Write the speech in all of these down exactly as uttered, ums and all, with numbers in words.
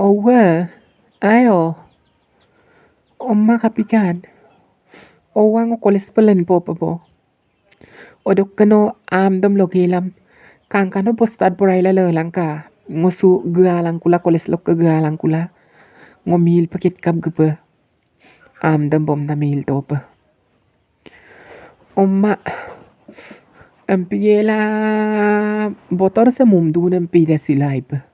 Owa, ayo. Omma kapikan. Owa ngo college pelen popo bo. Odokkeno amdem logelam. Kangkano bostat boraila lelangka. Ngosu gealangkula college lokke gealangkula. Ngo mil paket kap gepe. Amdem bomna mil tope. Omma, empigela botor se mumdu ne empida silaipe.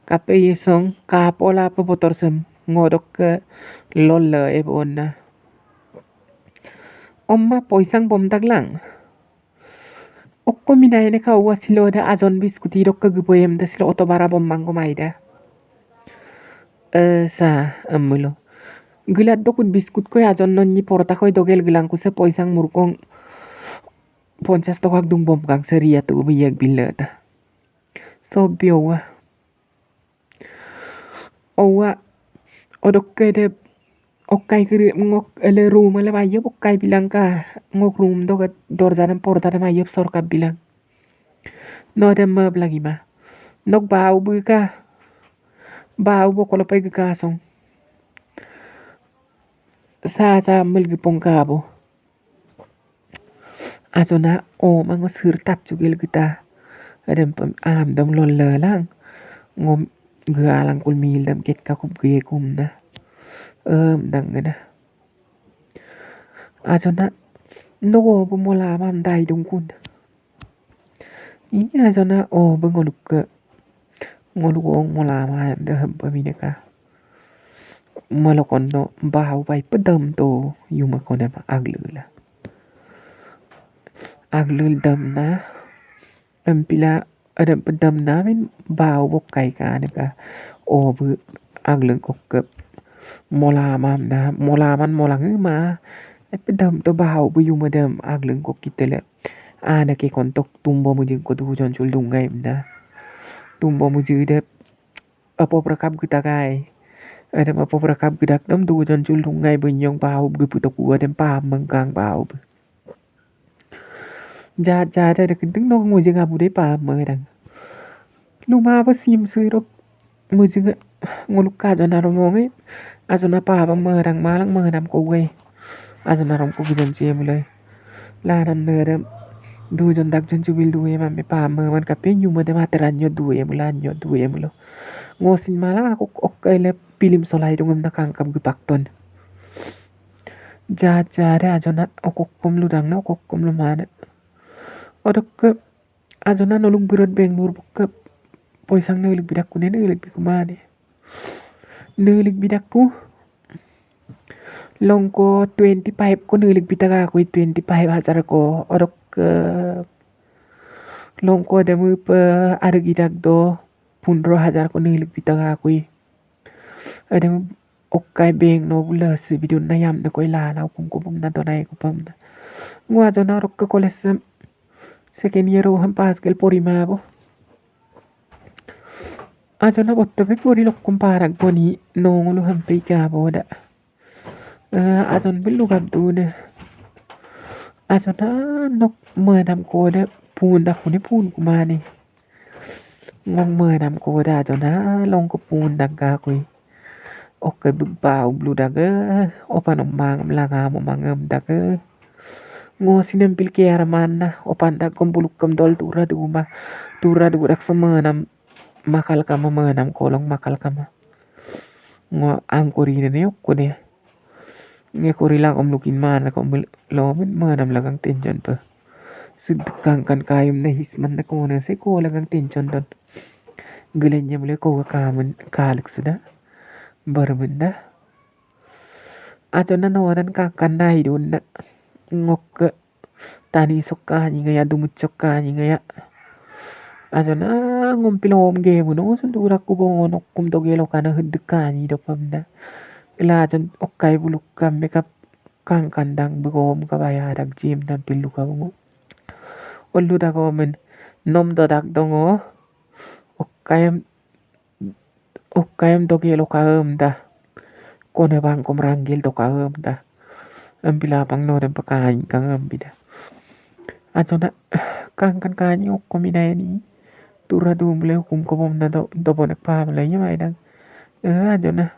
Kape yesong, kapola pe botor sem, ngodokke lolle ebe onna. Omma poisang bomdaglang. Okko minaine ka uwa silo da ajon biskuti dokke geboyem da silo oto bara bommang ko maida. Eh, sa, emmulo. Gelat dokut biskut koi ajon nonni porta koi dogel gelangku se poisang murkong ponchas tokak dung bomkang se ria tu biyek bileta. Sobi owa. Owa, odokke de okkai kiri ngok ele room ele mayep okkai bilangka. Ngok room doke dorja dem porta dem mayep sorkap bilang. No dem mep lagi ma. Nok bau buka. Bau bo kolopai geka song. Sa sa mil gepong kabo. Ajona, o mango sir tat jugil gita. Adem pem amdem lolle lang. Ngom gealangkul mil dem ket kakup gekum na. Em dang gena. Ajona, nogo bu mola mam dai dungkun. Iya ajona, o bu ngolukke. Ngolukke ong mola mam de hempe mineka. Malokono bahu bai pedam to yuma kone ma aglula. Aglul damna, empila ada pedam namin bau bokkai ka neka. O bu aglung kokke. Mola mam na, mola man mola ngema. Pedam to bau bu yuma dem aglung kok kitele. Ana ke kontok tumbo mujing ko dujon cul dungai mna. Tumbo mujing de apo prakap gita kai. Adem apo prakap gidak dem dujon cul dungai benyong bau gepu toku adem pam mengkang bau be. Jat jat ada kedeng no mujing abu de pam merang. Luma apa sim sirok mujing ngoluk ka jona romonge. Ajona pam merang malang mengenam ko gue. Ajona rom ko gijan cie mulai. Lanam nerem. Dujon dakjon cubil due mame pam merang kape nyuma de materan nyo due mula nyo due mulo. Ngosin malang aku okke le pilim solai dungem na kangkap gepakton. Jat jat de ajona okokkom ludang na okokkom lumane. Odokke ajona noluk birot beng nur bukke poisang nelik bidakku ne nelik bikumane. Nelik bidakku. Longko twenty five ko nelik bitaga kui twenty five hajar ko odokke. Longko demu pe ada gidak do pundro hajar ko nelik bitaga kui. Ada okkai beng no bula se bidun na yam de koi lala hukum ko bum na donai ko pam na. Ngua jona rok ke college sem second year o ham pas gel pori ma bo. Ajona botte be pori lokkum parak boni nongulu ham pe ika boda. Eh, ajon belu gabdune. Ajona nok menam kode pun dakune pun kumane. Ngong menam kode ajona longko pun dangka kui. Oke bebau blu dage. Opa no mangem langa mo mangem dage. Ngo sinem pil kiara mana. Opan dak gom buluk gem dol tura duma. Tura durak semenam makal kama menam kolong makal kama. Ngo angkori ne ne okko ne. Nge kori lang om lukin mana ko mel-, lomin menam lagang tenjon pe. Sedekangkan kayum ne hisman ne ko ne se ko lagang tenjon don. Gelenye mule ko kamen kalik sudah. Bermenda. Atau nano dan kakan nai dun na. Ngokke. Tani sokka nyingaya, dumut sokka nyingaya. Ajona ngompilo om ge muno, suntu uraku bongo nokkum dogelo kana hudduka nyi dopamna. Ila ajon okkai buluk kam makeup kang kandang begom kabaya dak jim dan pilu ka bongo. Olu dak omen nom dodak dongo. Okkai em Okkai em dogelo kaem da. Kone bangkom ranggil do kaem da. Em bila bang no dem pekain kaem bida. Atau na kang kan kain okko mina ini. Tura dum le hukum ko bom na do, do bonek paham le nya maidang. E, ajone,